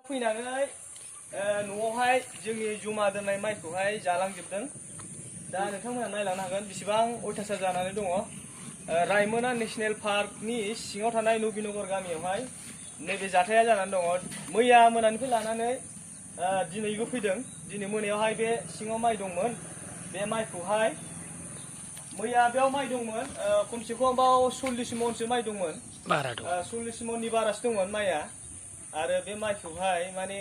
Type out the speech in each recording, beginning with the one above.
फैनानै न'आवहाय जोंनि जमा दोननाय माइखौहाय जालांजोबदों। दा नोंथांमोना नायलांनो हागोन बेसेबां अयथासार जानानै दङ। रायमना नेशनेल पार्कनि सिङाव थानाय नबीनगर गामियावहाय नैबे जाथाया जानानै दङ। मैया मोनानिफ्राय लानानै दिनैबो फैदों। दिनै मोनायावहाय बे सिङाव माइ दंमोन। बे माइखौहाय मैया बेयाव माइ दंमोन खमसे खम बाव 40 मनसो माइ दंमोन। 40 मननि बारासो दंमोन माइया। आरो बे माइखौहाय माने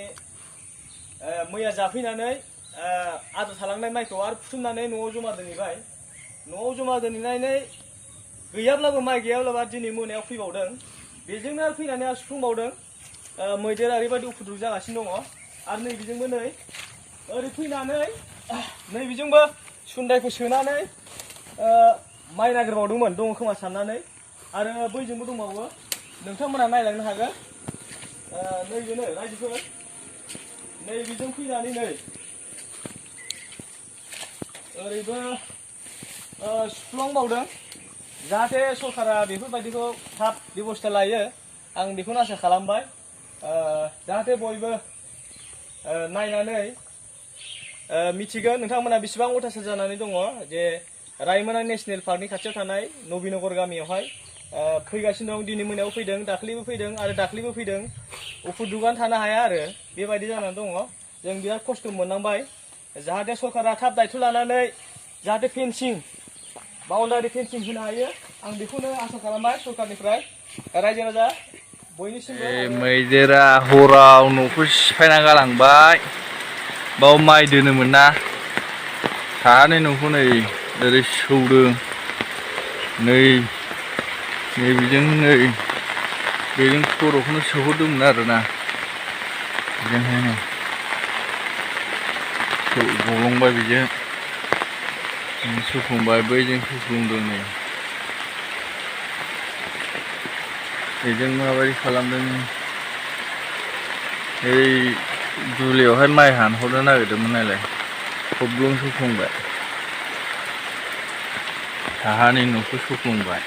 मैया जाफैनानै आद्रा थालांनाय माइखौ आरो फुथुमनानै न'आव जमा दोनहैबाय। न'आव जमा दोनहैनानै गैयाब्लाबो माइ गैयाब्लाबो दिनै मोनायाव फैबावदों। बेजोंनो फैनानै आरो सुफुंबावदों। मैदेरा ओरैबायदि उपद्रब जागासिनो दङ। आरो नैबेजोंबो नै ओरै फैनानै नैबेजोंबो सुन्दायखौ सोनानै माइ नागिरबावदोंमोन दङ खोमा साननानै। आरो बैजोंबो दंबावो, नोंथांमोना नायलांनो हागोन। नैबेनो रायजोफोर नैबेजों फैनानै नै ओरैबो सुफुंलांबावदों। जाहाथे सरकारा बेफोरबायदिखौ थाब बेबस्था लायो आं बेखौनो आसा खालामबाय। जाहाथे बयबो नायनानै मिथिगोन नोंथांमोना बेसेबां अयथासार जानानै दङ। जे रायमना नेशनेल पार्कनि खाथियाव थानाय नबीनगर गामियावहाय फैगासिनो दं। दिनै मोनायाव फैदों, दाख्लैबो फैदों आरो दाख्लैबो फैदों। उपद्रबआनो थानो हाया आरो बेबायदि जानानै दङ। जों बिराद खस्थ' मोननांबाय। जाहाथे सरकारा थाब दायथ' लानानै जाहाथे फेन्सिं बाउन्डारि फेन्सिं होनो हायो आं बेखौनो आसा खालामबाय सरकारनिफ्राय। रायजो राजा बयनिसिमबो मैदेरा हराव न'खौ सिफायना गालांबाय। बाव माइ दोनोमोन ना, साहानि न'खौ नै ओरै सौदों। नैबेजों नै बेजों खर'खौनो सोहरदोंमोन आरोना। बेजोंहाय गब्लंबाय, बेजों सौफ्लंबाय, बैजों सौफ्लंदों। नै बेजों माबायदि खालामदों। ओइ दुब्लियावहाय माइ हानहरनो नागिरदोंमोन नालाय, गब्लं सौफ्लंबाय, साहानि न'खौ सौफ्लंबाय।